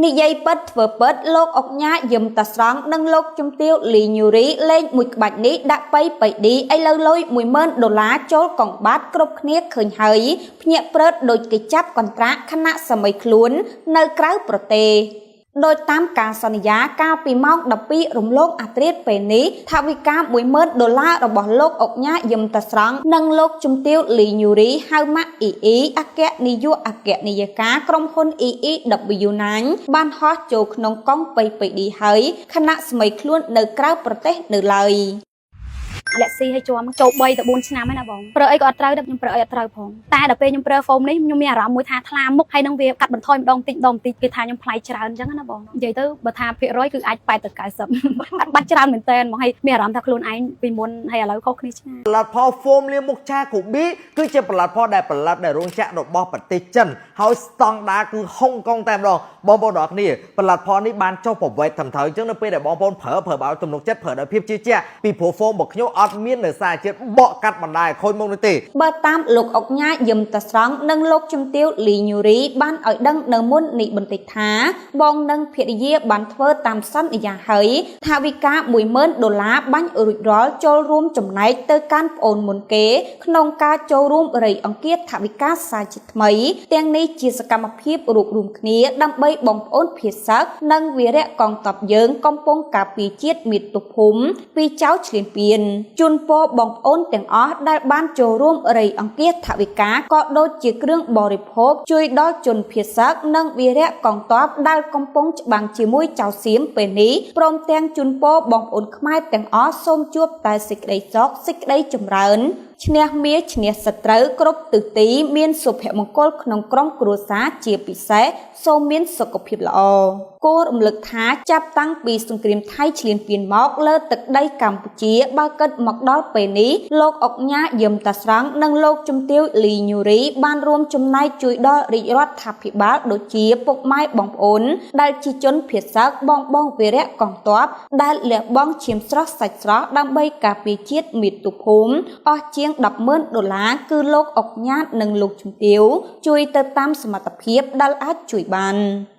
និយាយពិតធ្វើពិតលោកអុកញ៉ាយឹមតាស្រង់និងលោកជំទាវលីញូរីលេងមួយក្បាច់នេះដាក់បៃបៃឌីឥឡូវលុយ10000ដុល្លារចូលកងបាតគ្រប់គ្នាឃើញហើយភ្ញាក់ព្រឹតដូចគេចាប់កន្ត្រាក់ខណៈសម័យខ្លួននៅក្រៅប្រទេសដោយតាមការសន្យាកាលពីម៉ោង12រំលងអាត្រាតពេលនេះថវិកា10000ដុល្លាររបស់លោកអុកញ៉ាយឹមតាស្រង់និងលោកជំទាវលីញូរីហៅម៉ាក់អ៊ីអ៊ីអគ្គនាយកអគ្គនាយិកាក្រុមហ៊ុន EEW9 បានហោះចូលក្នុងកង់ប៉ៃប៉ៃឌីហើយខណៈស្មីខ្លួននៅក្រៅប្រទេសនៅឡើយ លាក់ស៊ីឲ្យជាប់ចូល3ទៅ4ឆ្នាំហើយណាបងប្រើអីក៏អត់ត្រូវដែរខ្ញុំប្រើអីអត់ត្រូវផងតែដល់ពេលខ្ញុំប្រើ foam នេះខ្ញុំមានអារម្មណ៍មួយថាថ្លាមុខហើយនឹងវាកាត់បន្ថយម្ដងតិចម្ដងតិចគេថាខ្ញុំប្លែកច្រើនអញ្ចឹងណាបងនិយាយទៅបើថាភាគរយគឺអាច8ទៅ90បាត់បាត់ច្រើនមែនតើហ្មងហើយមានអារម្មណ៍ថាខ្លួនឯងពីមុនហើយឥឡូវខុសគ្នាឆ្ងាយ ផលិតផល foam លាងមុខឆាកូប៊ីគឺជាផលិតផលដែលផលិតដោយរោងចក្ររបស់ប្រទេសចិនហើយស្តង់ដារគឺហុងកុងតែម្ដងបងប្អូនទាំងអស់គ្នាផលិតផលនេះបានចុះប្រវេទត្រឹមត្រូវអញ្ចឹងនៅពេលដែលបងប្អូនប្រើប្រើបើទំនុកចិត្តប្រើដោយភាពជឿជាក់ពីព្រោះ foam របស់ខ្ញុំអត់មាននៅសារជាតិបកកាត់បណ្ដាយខូចមុខនោះទេ បើតាមលោកអុកញ៉ាយឹមតាស្រង់និងលោកជំទាវលីញូរីបានឲ្យដឹងនៅមុននេះបន្តិចថាបងនិងភរិយាបានធ្វើតាមសន្យាហើយថាវិការ10000ដុល្លារបាញ់រួចរាល់ចូលរួមចំណែកទៅកាន់ប្អូនមុនគេក្នុងការចូលរួមរៃអង្គាសថវិកាសាជាថ្មីទាំងនេះជាសកម្មភាពរួបរួមគ្នាដើម្បីបងប្អូនភាសឹកនិងវីរៈកងទ័ពយើងកំពុងការពារជាតិមាតុភូមិពីចៅឈ្លានពានជូនពរបងប្អូនទាំងអស់ដែលបានចូលរួមរៃអង្គាសថវិកាក៏ដូចជាគ្រឿងបរិភោគជួយដល់ជនភៀសឹកនិងវីរៈកងទ័ពដែលកំពុងច្បាំងជាមួយចៅសៀមពេលនេះព្រមទាំងជូនពរបងប្អូនខ្មែរទាំងអស់សូមជួបតែសេចក្តីសុខសេចក្តីចម្រើនឈ្នះមាឈ្នះសត្រូវគ្រប់ទិសទីមានសុភមង្គលក្នុងក្រុមគ្រួសារជាពិសេសសូមមានសុខភាពល្អគោលរំលឹកថាចាប់តាំងពីសង្គ្រាមថៃឈ្លានពានមកលើទឹកដីកម្ពុជាបើគិតមកដល់ពេលនេះលោកអុកញ៉ាយឹមតាស្រង់និងលោកជំទាវលីញូរីបានរួមចំណែកជួយដល់រាជរដ្ឋាភិបាលដូចជាពុកម៉ែបងប្អូនដែលជាជនភៀសសឹកបងបងវីរៈកងទ័ពដែលលះបង់ឈាមស្រស់សាច់ស្រស់ដើម្បីការពារជាតិមាតុភូមិអស់ជាង100,000ដុល្លារគឺលោកអុកញ៉ានិងលោកជំទាវជួយទៅតាមសមត្ថភាពដែលអាចជួយបាន។